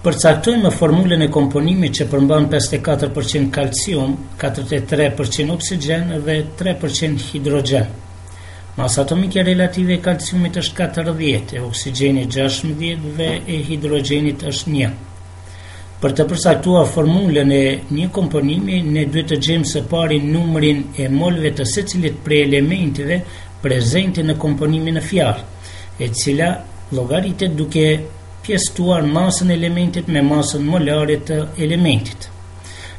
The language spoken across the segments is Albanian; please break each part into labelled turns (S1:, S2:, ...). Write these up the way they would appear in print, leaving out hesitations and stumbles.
S1: Përcaktojmë formulën e komponimit që përmban 54% kalcium, 43% oksigjen dhe 3% hidrogjen. Masa atomike relative e kalciumit është 40, e oksigjenit 16 dhe e hidrogjenit është 1. Për të përcaktuar formulën e një komponimi, ne duhet të gjejmë së pari numrin e molëve të secilit prej elementeve prezente në komponimin në fjalë, e cila llogaritet duke pjesëtuar masën e elementit me masën molare të elementit.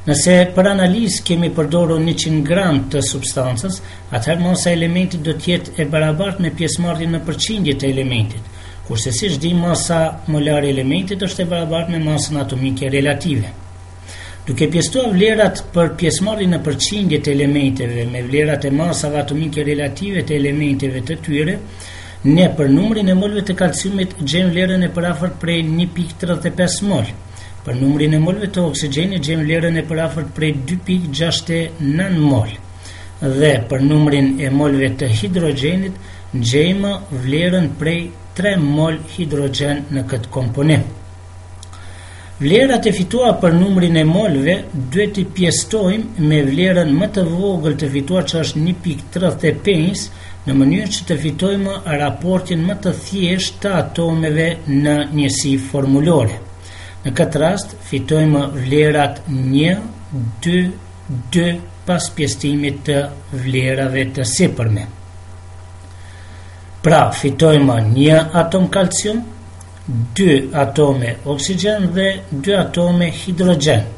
S1: Nëse për analizë kemi përdorur 100 gram të substancës, atëherë masa e elementit do të jetë e barabartë me pjesëmarrjen në përqindje të elementit, kurse siç dimë masa molare e elementit është e barabartë me masën atomike relative. Duke pjesëtuar vlerat për pjesëmarrjen në përqindje të elementeve me vlerat e masave atomike relative të elementeve të tyre, ne për numrin e molëve të kalciumit gjejmë vlerën e përafërt prej 1.35 mol. Për numrin e molëve të oksigjenit gjejmë vlerën e përafërt prej 2.69 mol. Dhe për numrin e molëve të hidrogjenit gjejmë vlerën prej 3 mol hidrogjen në këtë komponim. Vlerat e fituara për numrin e molëve duhet t'i pjesëtojmë me vlerën më të vogël të fituar që është 1.35 në mënyrë që të fitojmë raportin më të thjeshtë të atomeve në njësi formulore. Në këtë rast fitojmë vlerat 1, 2, 2 pas pjesëtimit të vlerave të sipërme. Pra, fitojmë një atom kalcium, 2 atome oksigjen dhe 2 atome hidrogjen.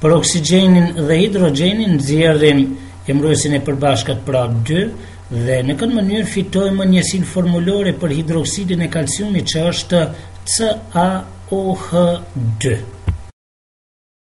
S1: Për oksigjenin dhe hidrogjenin nxjerrim emëruesin e përbashkët pra 2 dhe në këtë mënyrë fitojmë njësinë formulore për hidroksidin e kalciumit që është CaOH2.